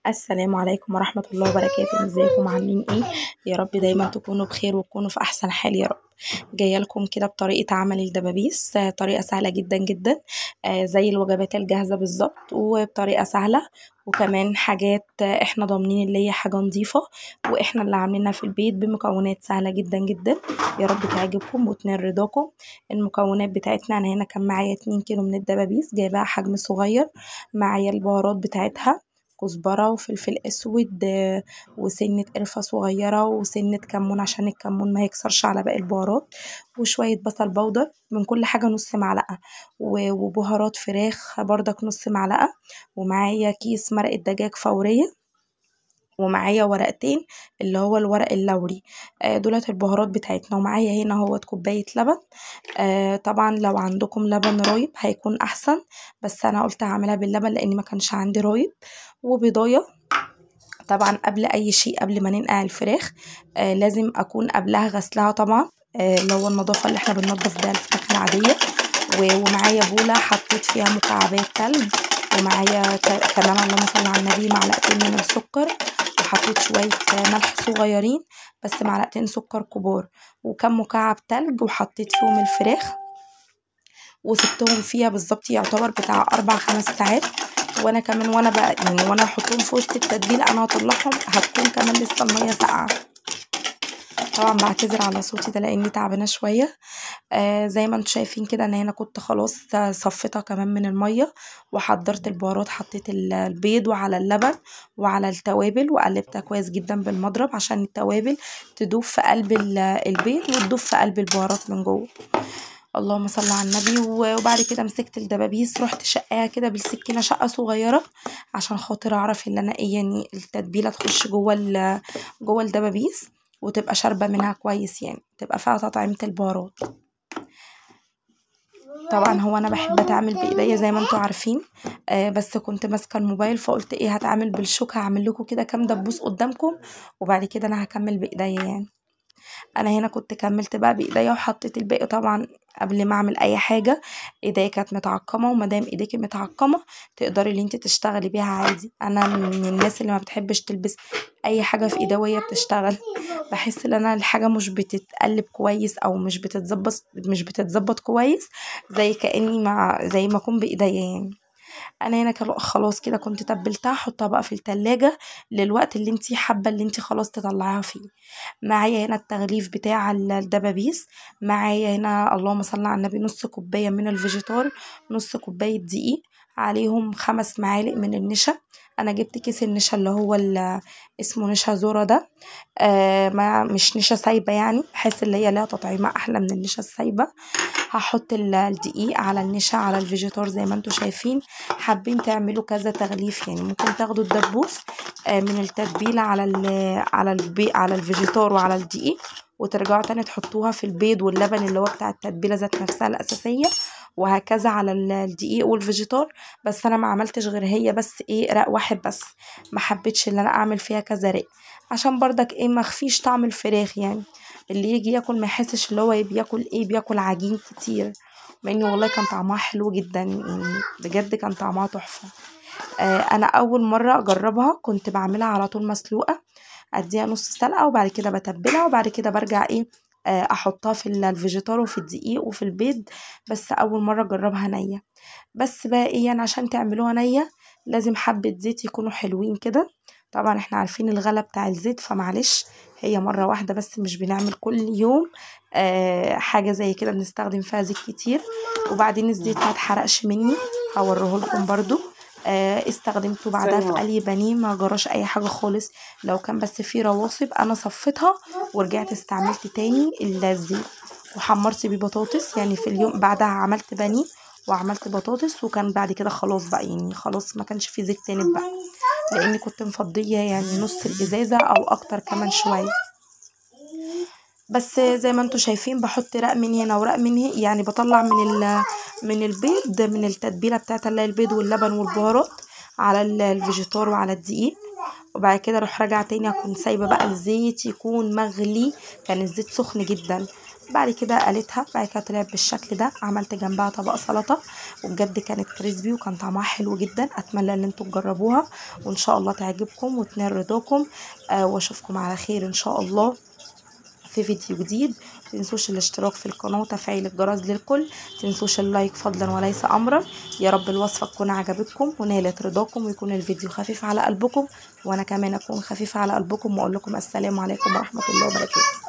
السلام عليكم ورحمة الله وبركاته. ازيكم عاملين ايه؟ يا رب دايما تكونوا بخير وتكونوا في احسن حال يا رب. جاية لكم كده بطريقة عمل الدبابيس، طريقه سهلة جدا جدا، زي الوجبات الجاهزة بالظبط، وبطريقة سهلة، وكمان حاجات احنا ضامنين اللي هي حاجة نظيفة واحنا اللي عاملينها في البيت بمكونات سهلة جدا جدا. يا رب تعجبكم وتنال رضاكم. المكونات بتاعتنا، انا هنا كان معايا 2 كيلو من الدبابيس، جايباها حجم صغير، معايا البهارات بتاعتها، كزبره وفلفل اسود وسنة قرفه صغيرة وسنة كمون عشان الكمون ما يكسرش على باقي البهارات، وشوية بصل بودر، من كل حاجة نص معلقه، وبهارات فراخ بردك نص معلقه، ومعايا كيس مرقه دجاج فورية، ومعايا ورقتين اللي هو الورق اللوري، دولت البهارات بتاعتنا. ومعايا هنا هو كوباية لبن، طبعا لو عندكم لبن رايب هيكون احسن، بس انا قلت هعملها باللبن لان ما كانش عندي رايب. وبيضايه طبعا قبل اي شيء، قبل ما ننقع الفراخ لازم اكون قبلها غسلها طبعا، اللي هو النظافة اللي احنا بننضف بيها الفراخ العادية. ومعايا بوله حطيت فيها مكعبات تلج، ومعايا كمان اللهم صل على النبي معلقتين من السكر، وحطيت شوية ملح صغيرين بس معلقتين سكر كبار، وكم مكعب تلج، وحطيت فيهم الفراخ وسبتهم فيها بالظبط يعتبر بتاع 4-5 ساعات. وانا كمان وانا بقى يعني وانا احطهم في وسط التتبيله انا هطلعهم هتكون كمان لسه المية ساقعه. طبعا بعتذر على صوتي ده لاني تعبانة شوية. زي ما انتم شايفين كده انا هنا كنت خلاص صفيتها كمان من المية، وحضرت البهارات، حطيت البيض وعلى اللبن وعلى التوابل، وقلبتها كويس جدا بالمضرب عشان التوابل تدوب في قلب البيض وتدوب في قلب البهارات من جوه. اللهم صل على النبي. وبعد كده مسكت الدبابيس، رحت شقاها كده بالسكينة شقه صغيرة عشان خاطر اعرف ان انا ايه يعني التتبيله تخش جوه الدبابيس وتبقى شاربه منها كويس، يعني تبقى فيها تطعيمه البهارات. طبعا هو انا بحب اتعامل بايديا زي ما انتم عارفين، بس كنت ماسكه الموبايل فقلت ايه هتعامل بالشوكة، هعمل لكم كده كام دبوس قدامكم وبعد كده انا هكمل بايديا. يعني انا هنا كنت كملت بقى بايديا وحطيت الباقي. طبعا قبل ما اعمل اي حاجة ايديا كانت متعقمه، وما دام ايديكي متعقمه تقدري ان انت تشتغلي بيها عادي. انا من الناس اللي ما بتحبش تلبس اي حاجة في ايديها وهي بتشتغل، بحس ان انا الحاجة مش بتتقلب كويس او مش بتتظبط كويس، زي كاني مع زي ما اكون بايديا. يعني انا هنا خلاص كده كنت تبلتها، حطها بقى في التلاجة للوقت اللي انتي حابة اللي انتي خلاص تطلعيها فيه. معايا هنا التغليف بتاع الدبابيس، معايا هنا اللهم صل على النبي نص كوباية من الفيجيتار، نص كوباية دقيق، عليهم 5 معالق من النشا. انا جبت كيس النشا اللي هو اسمه نشا ذره ده، ما مش نشا سايبه، يعني بحس اللي هي لها تطعيمه احلى من النشا السايبه. هحط الدقيق على النشا على الفيجيتار زي ما انتم شايفين. حابين تعملوا كذا تغليف، يعني ممكن تاخدوا الدبوس من التتبيله على الفيجيتار وعلى الدقيق، وترجعوا تاني تحطوها في البيض واللبن اللي هو بتاع التتبيله ذات نفسها الاساسية، وهكذا على الدقيق والفيجيتار. بس انا ما عملتش غير هي بس ايه رق واحد بس، ما حبيتش ان انا اعمل فيها كذا رق عشان بردك ايه ما اخفيش طعم الفراخ، يعني اللي يجي ياكل ما يحسش اللي هو بياكل ايه، بياكل عجين كتير. مع انه والله كان طعمها حلو جدا، يعني بجد كان طعمها تحفة. انا اول مرة اجربها كنت بعملها على طول مسلوقة، اديها نص سلقه وبعد كده بتبلها وبعد كده برجع ايه احطها في الفيجيتار وفي الدقيق وفي البيض. بس اول مرة اجربها نيه. بس بقى ايه يعني عشان تعملوها نيه لازم حبه زيت يكونوا حلوين كده. طبعا احنا عارفين الغلا بتاع الزيت، فمعلش هي مرة واحدة بس، مش بنعمل كل يوم حاجة زي كده بنستخدم فيها زيت كتير. وبعدين الزيت ما اتحرقش مني، هوريه لكم برضو. استخدمته بعدها في قلي بانيه، ما جراش اي حاجة خالص. لو كان بس فيه رواسب انا صفيتها ورجعت استعملت تاني الزيت وحمرت بيه بطاطس. يعني في اليوم بعدها عملت بانيه وعملت بطاطس، وكان بعد كده خلاص بقى يعني خلاص ما كانش فيه زيت تاني بقى، لاني كنت مفضيه يعني نص الازازه او اكتر كمان شوية. بس زي ما انتم شايفين بحط رق من هنا ورق من هنا، يعني بطلع من البيض من التتبيله بتاعت اللي البيض واللبن والبهارات على الفيجيتار وعلى الدقيق. وبعد كده اروح راجعه تاني، اكون سايبه بقى الزيت يكون مغلي، كان الزيت سخن جدا. بعد كده قلتها، بعد كده طلعت بالشكل ده. عملت جنبها طبق سلطة، وبجد كانت crispy وكان طعمها حلو جدا. اتمنى ان انتوا تجربوها وان شاء الله تعجبكم وتنال رضاكم. واشوفكم على خير ان شاء الله في فيديو جديد. متنسوش الاشتراك في القناة وتفعيل الجرس للكل، متنسوش ال like فضلا وليس امرا. يا رب الوصفة تكون عجبتكم ونالت رضاكم، ويكون الفيديو خفيف على قلبكم، وانا كمان اكون خفيفة على قلبكم، واقول لكم السلام عليكم ورحمة الله وبركاته.